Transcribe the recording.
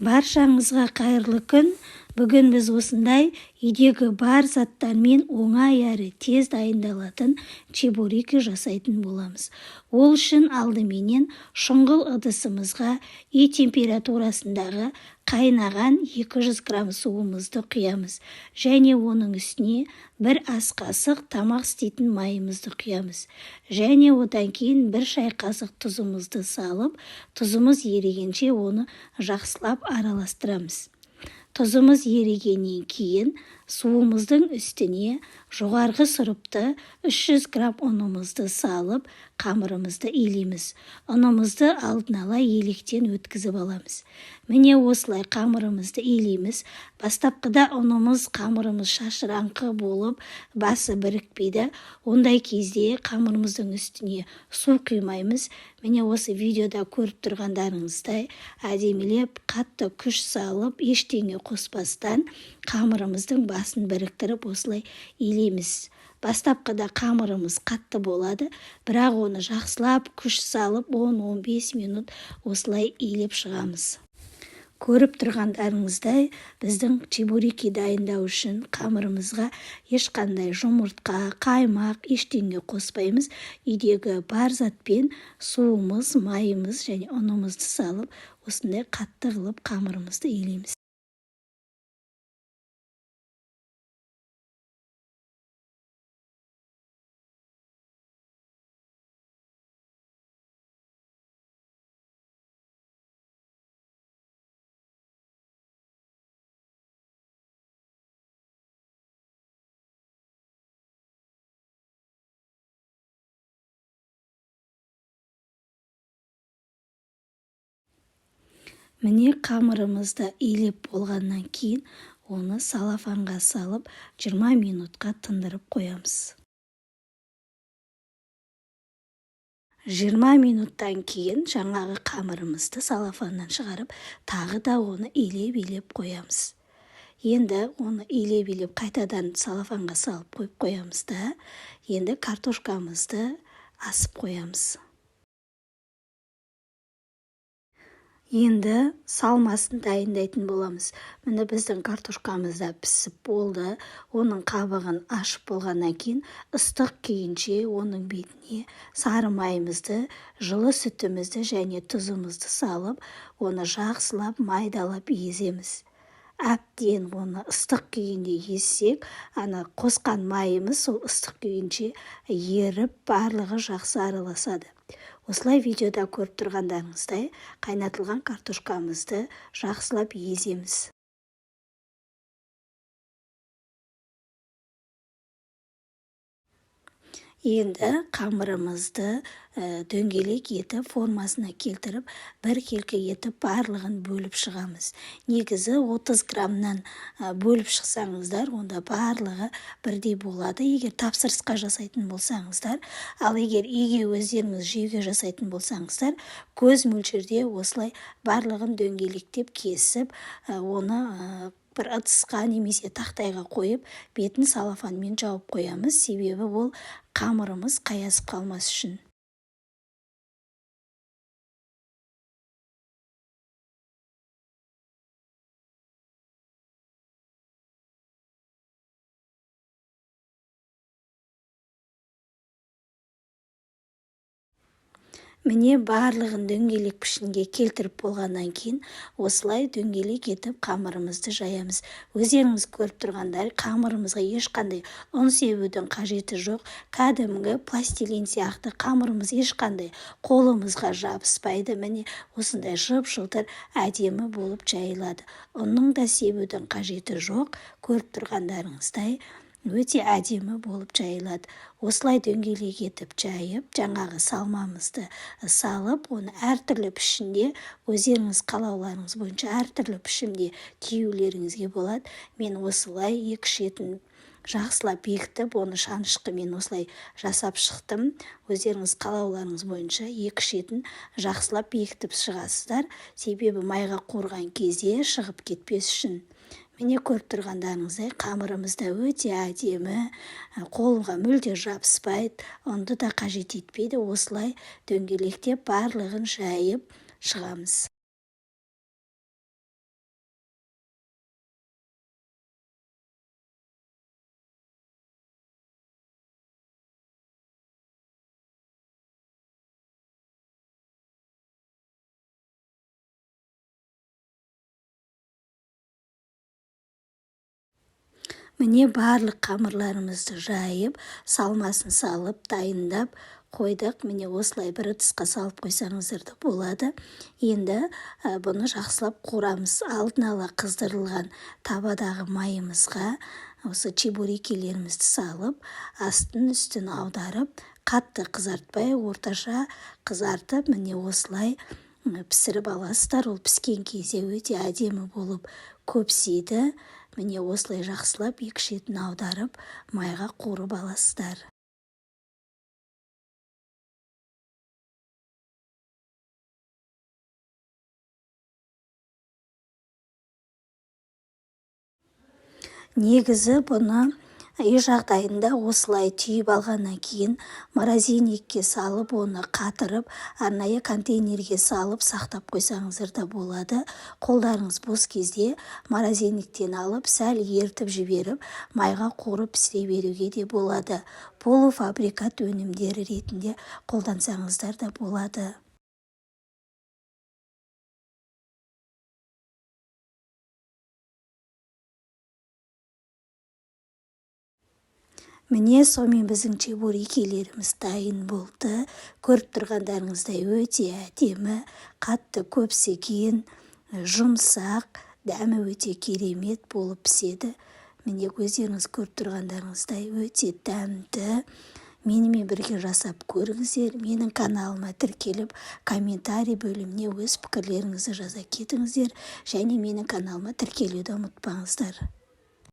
Баршаңызға қайырлы күн! Бүгін біз осындай үйдегі бар заттармен оңай әрі тез дайындалатын чебуреки жасайтын боламыз. Ол үшін алдыменен шұңғыл ыдысымызға үй температурасындағы қайнаған 200 грамм суымызды құямыз және оның үстіне бір ас қасық тамақ істейтін майымызды құямыз және одан кейін бір шай қасық тұзымызды салып, тұзымыз ерігенше оны жақсылап араластырамыз. Тұзымыз ерігеннен кейін суымыздың үстіне жоғарғы сұрыпты 300 грамм ұнымызды салып, қамырымызды илейміз. Ұнымызды алдын ала електен өткізіп аламыз. Міне, осылай қамырымызды илейміз. Бастапқыда ұнымыз, қамырымыз шашыраңқы болып, басы бірікпейді. Ондай кезде қамырымыздың үстіне су құймаймыз. Міне, осы видеода көріп тұрғандарыңыздай, әдемілеп қатты күш салып, ештеңе қоспастан қамырымыздың басын біріктіріп, осылай илейміз. Бастапқыда қамырымыз қатты болады, бірақ оны жақсылап күш салып, 10-15 минут осылай илеп шығамыз. Көріп тұрғандарыңыздай, біздің чебуреки дайындау үшін қамырымызға ешқандай жұмыртқа, қаймақ, ештеңе қоспаймыз. Үйдегі бар затпен суымыз, майымыз және ұнымызды салып, осындай қатты қылып қамырымызды илейміз. Міне, қамырымызды илеп болғаннан кейін оны салафанға салып, 20 минутқа тындырып қоямыз. 20 минуттан кейін жаңағы қамырымызды салафаннан шығарып, тағы да оны илеп-илеп қоямыз. Енді оны илеп-илеп, қайтадан салафанға салып қойып қоямыз да, енді картошкамызды асып қоямыз. Енді салмасын дайындайтын боламыз. Міне, біздің картошкамыз да пісіп болды. Оның қабығын ашып болғаннан кейін, ыстық күйінше оның бетіне сары майымызды, жылы сүтімізді және тұзымызды салып, оны жақсылап майдалап еземіз. Әбден оны ыстық күйінде езсек, ана қосқан майымыз сол ыстық күйінше еріп, барлығы жақсы араласады. Осылай, видеода көріп тұрғандарыңыздай, қайнатылған картошкамызды жақсылап еземіз. Енді қамырымызды дөңгелек етіп, формасына келтіріп, біркелкі етіп барлығын бөліп шығамыз. Негізі 30 граммнан бөліп шықсаңыздар, онда барлығы бірдей болады, егер тапсырысқа жасайтын болсаңыздар. Ал егер үйге өздеріңіз жеуге жасайтын болсаңыздар, көз мөлшерде осылай барлығын дөңгелектеп кесіп, оны бір ыдысқа немесе тақтайға қойып, бетін салафанмен жауып қоямыз, себебі ол қамырымыз қаясып қалмас үшін. Міне, барлығын дөңгелек пішінге келтіріп болғаннан кейін, осылай дөңгелек етіп қамырымызды жаямыз. Өздеріңіз көріп тұрғандай, қамырымызға ешқандай ұн себудің қажеті жоқ. Кәдімгі пластилин сияқты қамырымыз ешқандай қолымызға жабыспайды. Міне, осындай жып жылтыр әдемі болып жайылады. Ұнның да себудің қажеті жоқ. Көріп тұрғандарыңыздай, өте әдемі болып жайылады. Осылай дөңгелек етіп жайып, жаңағы салмамызды салып, оны әртүрлі пішінде, өздеріңіз қалауларыңыз бойынша әртүрлі пішінде түюлеріңізге болады. Мен осылай екі шетін жақсылап бекітіп, оны шанышқымен осылай жасап шықтым. Өздеріңіз қалауларыңыз бойынша екі шетін жақсылап бекітіп шығасыздар, себебі майға қуырған кезде шығып кетпес үшін. Міне, көріп тұрғандарыңыздай, қамырымыз да өте әдемі, қолға мүлде жабыспайды, ұнды да қажет етпейді. Осылай дөңгелектеп барлығын жайып шығамыз. Міне, барлық қамырларымызды жайып, салмасын салып, дайындап қойдық. Міне, осылай бір ыдысқа салып қойсаңыздар да болады. Енді бұны жақсылап қуырамыз. Алдын ала қыздырылған табадағы майымызға осы чебурекилерімізді салып, астын үстін аударып, қатты қызартпай, орташа қызартып, міне, осылай пісіріп аласыздар. Ол піскен кезде өте әдемі болып көпсиді. Міне, осылай жақсылап екі шетін аударып, майға қуырып аласыздар. Негізі бұны үй жағдайында осылай түйіп алғаннан кейін морозильникке салып, оны қатырып, арнайы контейнерге салып сақтап қойсаңыздар да болады. Қолдарыңыз бос кезде морозильниктен алып, сәл ерітіп жіберіп, майға қуырып пісіре беруге де болады. Полуфабрикат өнімдері ретінде қолдансаңыздар да болады. Міне, сонымен біздің чебурекилеріміз дайын болды. Көріп тұрғандарыңыздай, өте әдемі, қатты көпсіген, жұмсақ, дәмі өте керемет болып піседі. Міне, өздеріңіз көріп тұрғандарыңыздай, өте дәмді. Менімен бірге жасап көріңіздер. Менің каналыма тіркеліп, комментарий бөліміне өз пікірлеріңізді жаза кетіңіздер және менің каналыма тіркелуді ұмытпаңыздар.